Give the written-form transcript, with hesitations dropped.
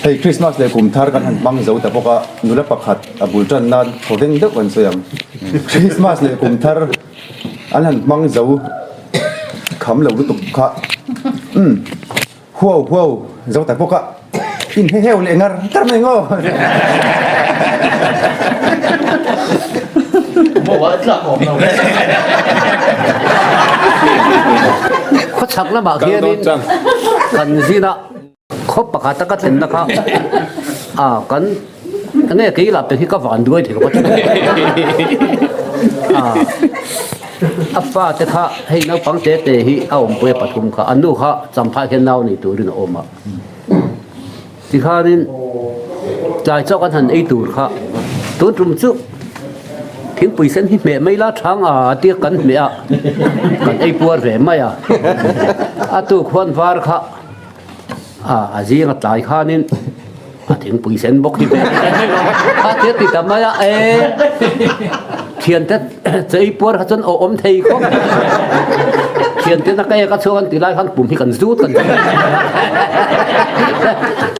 Hei Christmas leh kum thar kan han hmang zo ta bawk a, nula pakhat a bul tan nan thawveng deuh kan sawi ang. Christmas leh kum thar an han hmang zo kham lo lutuk kha. Umm huau huau zo ta bawk a, in he heu leh ngar ngar mai ngaw. Khawchhak lamah khianin kan zin a. Khaw pakhat a ka thlenna kha a kan enge kei lah pek hi ka van duai thei ka a a fa te kha hei naupang te te hi a awmpui a pathum kha a nu kha champhai hian nau nei turin a awm a tikhanin tlai chaw kan han ei tur kha tun tum chu thingpui sen hi hmeh mai la thang a tia kan hmeh a kan ei puar ve mai a a tuk huan var kha. A a zing a tlai khanin a thingpui sen bawk hi ve a thil ti ta mai a e thiante chei puar kha chuan awm thei khawp thiante na ka ek a chhuak an ti lai khan pum hi kan zut kan.